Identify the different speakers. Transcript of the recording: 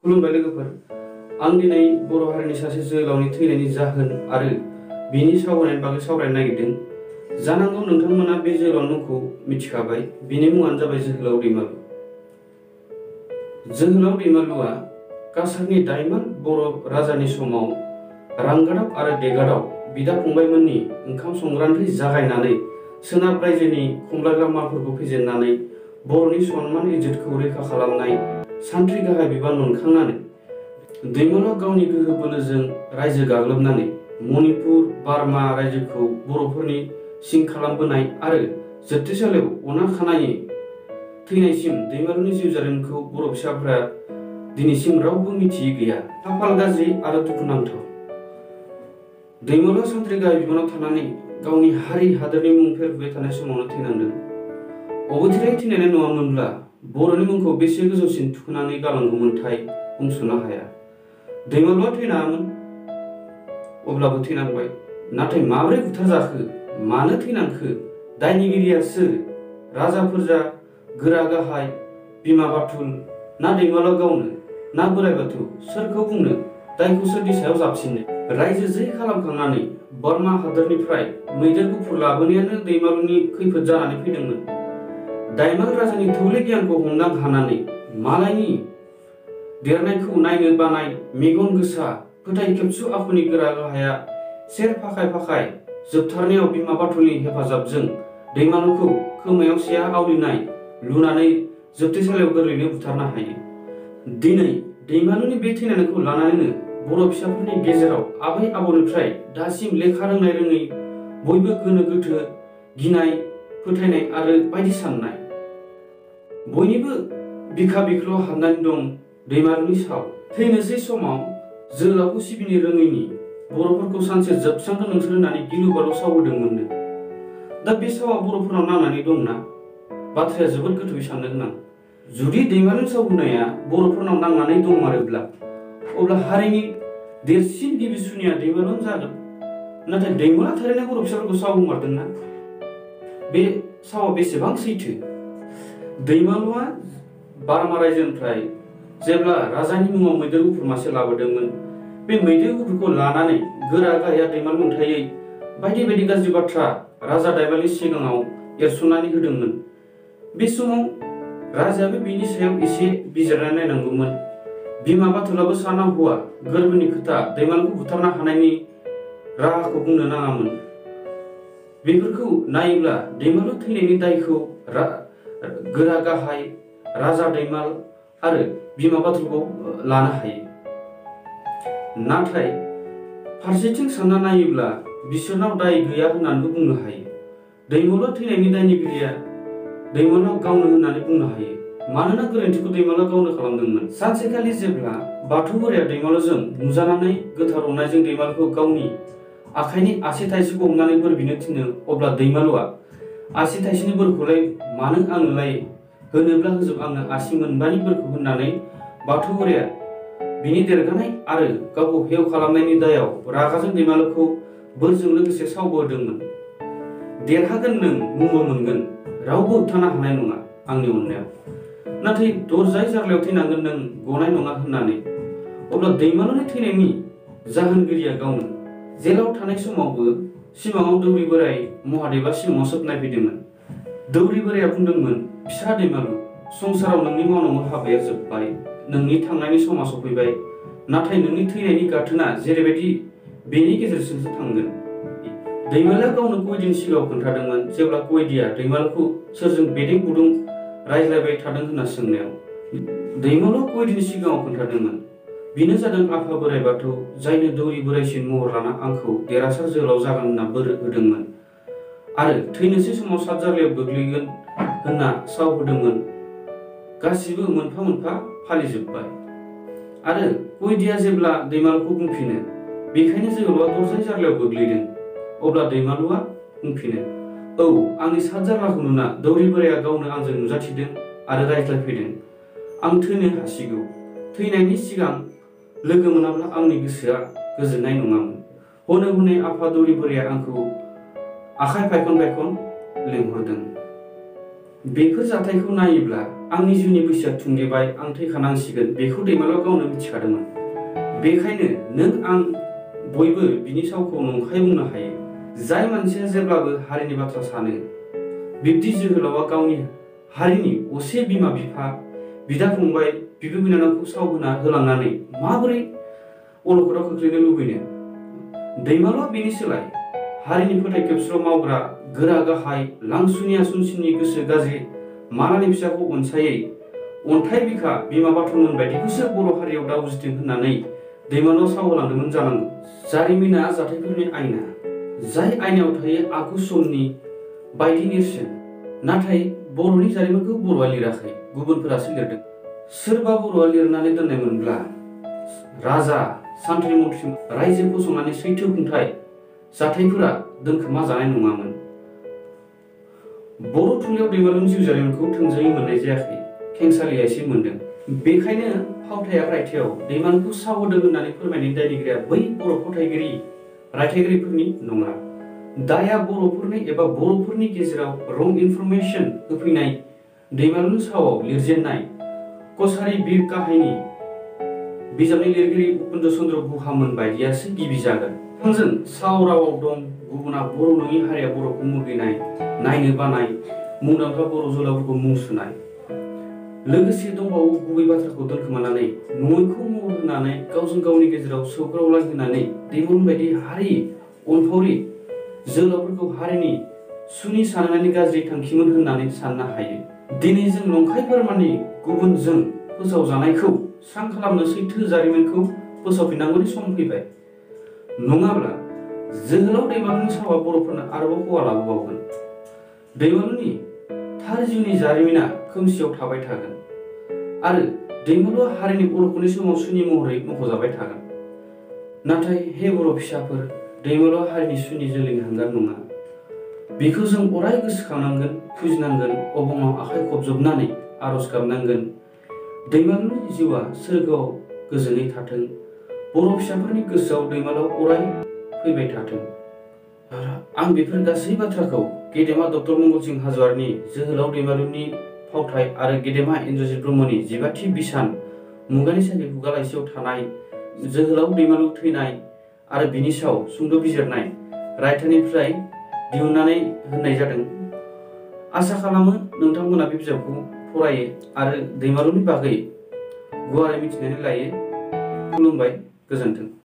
Speaker 1: खुलुमबाय लोगोफोर, आं दिनै बर' हारिनि सासे जोहोलावनि थैनायनि जाहोन आरो बिनि सावरायनायनि बागै सावरायनो नागिरदों। जानांगौ नोंथांमोना बे जोहोलावनि मुंखौ मिथिखाबाय। बिनि मुङानो जाबाय जोहोलाव दैमालु। जोहोलाव दैमालुआ काछारनि दाइमान बर' राजानि समाव रांगादाव आरो देगादाव बिदा फंबायमोननि ओंखाम संग्रानिफ्राय जागायनानै सोनाब रायजोनि खमलायग्रा मालफोरखौ फेजेननानै बर'नि सनमान इज्जतखौ रैखा खालामनाय सान्थ्रि गाहाय बिबान मोनखांनानै दैमालुआ गावनि गोहो बोलोजों रायजो गाग्लोबनानै मणिपुर बार्मा रायजोखौ बर'फोरनि सिं खालामबोनाय आरो जोबथेसालियाव अना खानायै थैनायसिम दैमालुनि जिउ जारिमिनखौ बर' फिसाफ्रा दिनैसिम रावबो मिथियै गैया। खाफाल गाज्रि आरो दुखुनांथाव। दैमालुआ सान्थ्रि गाहाय बिबानाव थानानै गावनि हारि हादोरनि मुं फेरफुबाय थानाय समावनो थैनांदों। अबथिरायै थैनाय नङामोनब्ला बर'नि मुंखौ बेसे गोजौसिन थुखोनानै गालांगौमोनथाय बुंस'नो हाया। दैमालुआ थैनाङामोन, अब्लाबो थैनांबाय। नाथाय माबोरै बुथारजाखो, मानो थैनांखो, दायनिगिरिया सोर? राजा फोरजा, गोरा गाहाय, बिमा बाथुल, ना दैमालुआ गावनो, ना बोराइ बाथौ? सोरखौ बुंनो, दायखौ सोरनि सायाव जाबसिननो? रायजो जै खालामखांनानै बर्मा हादोरनिफ्राय मैदेर गुफुर लाबोनायानो दैमालुनि खैफोद जानानै फैदोंमोन। दाइमाल राजानि थौले गियानखौ हमदां हानानै मालायनि देरनायखौ नायनो बानाय मेगन गोसा फोथाय खेबसु आखुनि गोरा गाहाया सेर फाखाय फाखाय जोबथारनायाव बिमा बाथुलनि हेफाजाबजों दैमालुखौ खोमायाव सेया आवलिनाय लुनानै जोबथेसालियाव गोरलैयैनो बुथारनो हायो। दिनै दैमालुनि बे थैनायखौ लानानैनो बर' फिसाफोरनि गेजेराव आबै आबौनिफ्राय दासिम लेखा रोंनाय रोङै बयबो गोनो गोथो, गिनाय, फोथायनाय आरो बायदि साननाय। बयनिबो बिखा बिख्लोआव हाबनानै दं दैमालुनि साव। थैनोसै समाव जोहोलावखौ सिबिनो रोङैनि बर'फोरखौ सानसे जोबस्रांगोन नोंसोर होननानै गिलु बालु सावहोदोंमोननो। दा बे सावा बर'फोरनाव नांनानै दंना? बाथ्राया जोबोद गोथौयै साननो गोनां। जुदि दैमालुनि सावहोनाया बर'फोरनाव नांनानै दंमारोब्ला अब्ला हारिनि देरसिन गिबि सुनिया दैमालुआनो जागोन। नाथाय दैमालुआ थारैनो बर' फिसाफोरखौ सावहोमारदोंना? बे सावा बेसेबां सैथो? दैमालुआ बार्मा रायजोनिफ्राय जेब्ला राजानि मुङाव मैदेर गुफुर मासे लाबोदोंमोन, बे मैदेर गुफुरखौ लानानै गोरा गाहाया दैमालु नंथायै बायदि बायदि गाज्रि बाथ्रा राजा दाइमालुनि सिगाङाव एरसननानै होदोंमोन। बे समाव राजायाबो बिनि सायाव एसे बिजिरनानै नायनांगौमोन। बिमा बाथुलाबो साना हौवा गोरबोनि खोथा दैमालुखौ बुथारनो हानायनि राहाखौ बुंनो नाङामोन। बेफोरखौ नायोब्ला दैमालु थैनायनि दायखौ गोरा गाहाय, राजा दैमाल आरो बिमा बाथुलखौ लानो हायो। नाथाय फारसेथिं सानना नायोब्ला बिसोरनाव दाय गैया होननानैबो बुंनो हायो। दैमालुआ थैनायनि दायनिगिरिया दैमालुआ गावनो होननानै बुंनो हायो। मानोना गोरोन्थिखौ दैमालुआ गावनो खालामदोंमोन। सानसेखालि जेब्ला बाथौ बोराया दैमालुजों नुजानानै गोथार अननायजों दैमालुखौ गावनि आखाइनि आसि थाइसेखौ हमनानै बोर बिनो थिनो, अब्ला दैमालुआ आसि थाइसेनि बोरखौलाय मानो आंनोलाय होनोब्ला होजोब आंनो आसि मोनबानि बोरखौ होननानै बाथौ बोराया बिनि देरगानाय आरो गावखौ हेव खालामनायनि दायाव रागाजों दैमालुखौ बोरजों लोगोसे सावबोदोंमोन। देरहागोन नों, मुंबो मोनगोन, रावबो होबथानो हानाय नङा आंनि अननायाव। नाथाय दरजाय जार्लायाव थैनांगोन नों, गनाय नङा होननानै। अब्ला दैमालुनि थैनायनि जाहोनगिरिया गावनो। जेलाव थानाय समावबो सिमाङाव दौरि बोराय महादेबा सिमाङाव सोबनाय फैदोंमोन। दौरि बोराया बुंदोंमोन, फिसा दैमालु, संसाराव नोंनि मावनांगौ हाबाया जोब्बाय, नोंनि थांनायनि समा सफैबाय। नाथाय नोंनि थैनायनि गाथोना जेरैबायदि बेनि गेजेरजोंसो थांगोन। दैमालुआ गावनो कयदिनि सिगाङाव खोन्थादोंमोन, जेब्ला कयदिया दैमालुखौ सोरजों बेदें बुदुं रायज्लायबाय थादों होनना सोंनायाव। दैमालुआ कयदिनि सिगाङाव खोन्थादोंमोन, बेनो जादों आफा बोराइ बाथौ, जायनो दौरि बोराइसिन महर लाना आंखौ देरहासार जोहोलाव जागोन होनना बोर होदोंमोन आरो थैनोसै समाव सातजार्लायाव गोग्लैगोन होनना साव होदोंमोन। गासिबो मोनफा मोनफा फालिजोब्बाय। आरो कयदिया जेब्ला दैमालुखौ बुंफिनो, बेखायनो जोहोलावआ दरजाय जार्लायाव गोग्लैदों, अब्ला दैमालुआ बुंफिनो, औ, आंनि सातजार्लाखौ नुना दौरि बोराया गावनो आंजों नुजाथिदों आरो रायज्लायफैदों। आं थैनो हासिगौ। थैनायनि सिगां लोगो मोनाब्ला आंनि गोसोआ गोजोननाय नङामोन। हनै हनै आफा दौरि बोराया आंखौ आखाइ फायखन फायखन लिंहरदों। बेफोर जाथायखौ नायोब्ला आंनि जिउनि बैसोआ थुंगेबाय, आं थैखानांसिगोन बेखौ दैमालुआ गावनो मिथिखादोंमोन। बेखायनो नों आं बयबो बिनि सावखौ नंखाय बुंनो हायो। जाय मानसिया जेब्लाबो हारिनि बाथ्रा सानो, बिब्दि जोहोलावा गावनि हारिनि असे बिमा बिफा, बिदा फंबाय, बिब' बिनानावखौ साव होलांनानै माबोरै अलखदाव खोख्लैनो लुबैनो? दैमालुआ बेनि सोलाय हारिनि फोथायखेबस्र' मावग्रा गोरा गाहाय लांसुनि आसुंसिनि गोसो गाज्रि मालानि फिसाखौ अनसायै अन्थाइ बिखा बिमा बाथौमोन बायदिखौसो बर' हारियाव दाव उजिथों होननानै दैमालुआ साव होलांदोंमोन जानांगौ। जारिमिना जाथायफोरनि आयना, जाय आयनायाव थायो आगु समनि बायदि नेरसोन। नाथाय बर'नि जारिमिनखौ बर'आ लिराखै, गुबुनफोरासो लिरदों। सोरबा बर'आ लिरनानै दोननायमोनब्ला राजा सान्थ्रि मन्थ्रि रायजो फसंनानै सैथो खुंथाय जाथायफोरा दोनखोमा जानाय नङामोन। बर' थुनलाइयाव दैमालुनि जिउ जारिमिनखौ थोंजोङै मोननाय जायाखै, खेंसालियासो मोनदों। बेखायनो फावथाय रायथाइयाव दैमालुखौ साव होदों होननानै फोरमायनायनि दायनिगिरिया बै बर' फावथायगिरि रायथाइगिरिफोरनि नङा। दाया बर'फोरनि एबा बर'फोरनि गेजेराव रं इनफरमेसन होफैनाय दैमालुनि सावआव लिरजेननाय कछारी बिर काहायनि बिजाबनि लिरगिरि उपेन्द्र चन्द्र गुहामोन बायदियासो गिबि जागोन। जों साव रावाव दं गुबुना बर' नङि हारिया बर'खौ मुगैनाय, नायनो बानाय, मुंदांखा बर' जोहोलावफोरखौ मुं सुनाय। लोगोसे दंबावो गुबै बाथ्राखौ दोनखोमानानै नङैखौ महर होनानै गावजों गावनि गेजेराव सौग्रावलायहोनानै दैमालु बायदि हारि अनफावरि जोहोलावफोरखौ हारिनि सुनि साननानै गाज्रि थांखिमोन होननानै साननो हायो। दिनै जों नंखाय फोरमाननि गुबुनजों फोसावजानायखौ स्रां खालामनो सैथो जारिमिनखौ फोसावफिननांगौनि सम फैबाय। नङाब्ला जोहोलाव दैमालुनि सावआ बर'फोरनो आरोबाव खहा लाबोबावगोन। दैमालुनि थार जिउनि जारिमिना खोमसियाव थाबाय थागोन आरो दैमालुआ हारिनि अलखदनि समाव सुनि महरै मख'जाबाय थागोन। नाथाय हे बर' फिसाफोर, दैमालुआ हारिनि सुनि जोलैनि हांगार नङा। बेखौ जों अराय गोसोखांनांगोन, फुजिनांगोन, अबङाव आखाइ खबजबनानै आरज गाबनांगोन। दैमालुनि जिउआ सोरगोआव गोजोनै थाथों, बर' फिसाफोरनि गोसोआव दैमालुआ अराय फैबाय थाथों। आं बेफोर गासै बाथ्राखौ गेदेमा डक्टर मंगलसिं हाज'वारिनि जोहोलाव दैमालुनि फावथाय आरो गेदेमा इन्द्रजित ब्रह्मनि 15थि बिसान मुगानि साननि खुगा लाइसियाव थानाय जोहोलाव दैमालु थैनाय आरो बिनि साव सुंद' बिजिरनाय रायथाइनिफ्राय दिहुननानै होनाय जादों। आसा खालामो नोंथांमोना बे बिजाबखौ फरायो आरो दैमालुनि बागै गुवारै मिथिनानै लायो। खुलुमबाय, गोजोन्थों।